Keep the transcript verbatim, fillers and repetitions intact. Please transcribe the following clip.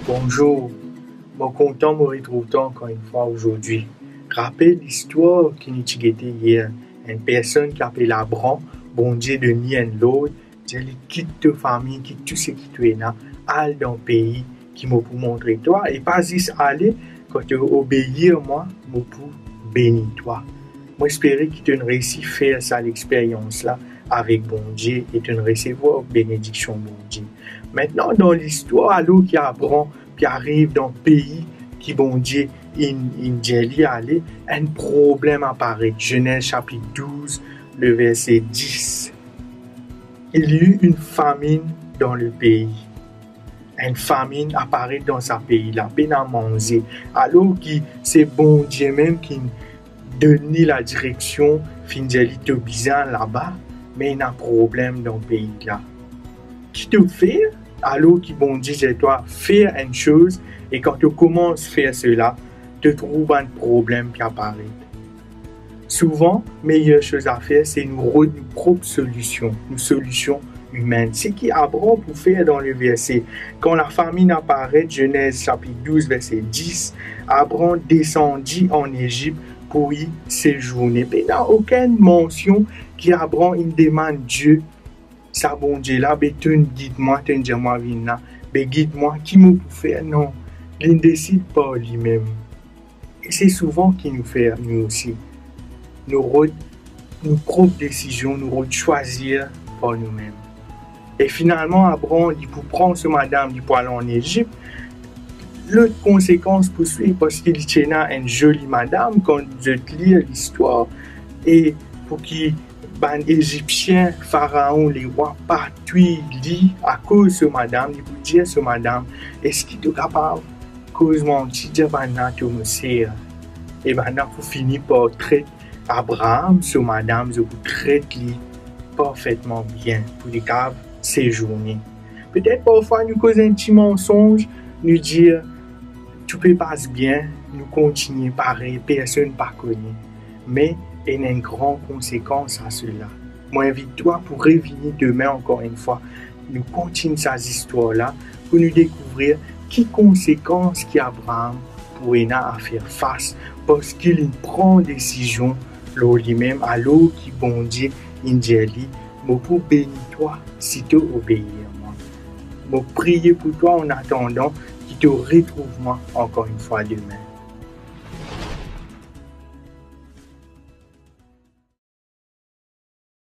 Bonzour, mo kontan mo retrouv twa ankor enn fwa azordi. Rapel listwar ki nou ti gete yer, enn personn ki apel Abram, Bondie donn li enn lord, dir li, "Kit to fami, kit tou seki to ena, al dan pei ki mo pou montre twa, e pa zis ale, kan to obeir mwa, mo pou beni twa." Mo espere ki to'nn reysi fer sa lexperyans la avek Bondie e to'nn resevwar benediksion Bondie. Aster, dan listwar, alor ki Abram pe ariv dan pei ki Bondie inn, inn dir li ale, enn problem aparet. Zenez sapit douz, le verse dis. Il y eut une famine dans le pays. Enn faminn aparet dan sa pei la, pena manze. Alor ki se Bondie mem ki donn li ladireksion, finn dir li to bizin al laba, me ena problem dan pei la. Ki to fer? Alor ki Bondie dir twa fer enn soz, e kan to koumans fer sela, to trouv enn problem pe aparet. Souvan, meyer soz a fer, se nou rod nou prop solision, nou solision imenn. Seki Abram pou fer dan le verse, kan lafaminn aparet, Zenez sapit douz, verse dis, Abram desandi an Ezip pou li sezourne. Pena okenn mansion ki Abram inn demann Die, sa Bondie la, "Be to'nn gid mwa, to'nn dir mwa vinn la, be gid mwa, ki mo pou fer?" Non, linn desid par limem. E se souvan ki nou fer, nou osi. Nou rod nou prop desizion, nou rod swazir par noumem. E finalman, Abram, li pou pran so madam, li pou al an Ezip. Lot konsekans pou swiv, parski li ti ena enn zoli madam, kan zot lir listwar, e pou ki bann Ezipsien, Faraon, lerwa, pa touy li akoz so madam, li pou dir so madam, "Eski to kapav koz mwa, ti dir bann la to mo ser?" E bann la pou fini par tret Abram, so madam, zot pou tret li parfetman bien, pou li kapav sezourne. Petet parfwa nou koz enn ti mansonz, nou dir, "Tou pe pas bien," nou kontigne parey, personn pa kone. Me ena enn gran konsekans a sela. Mo invit twa pou revini demin ankor enn fwa. Nou kontign sa zistwar la pou nou dekouvrir ki konsekans ki Abram pou ena a fer fas, parski li pran desizion lor limem, alor ki Bondie inn dir li, "Mo pou beni twa si to obeir mwa." Mo priye pou twa an atandan ki to retrouv mwa ankor enn fwa demin.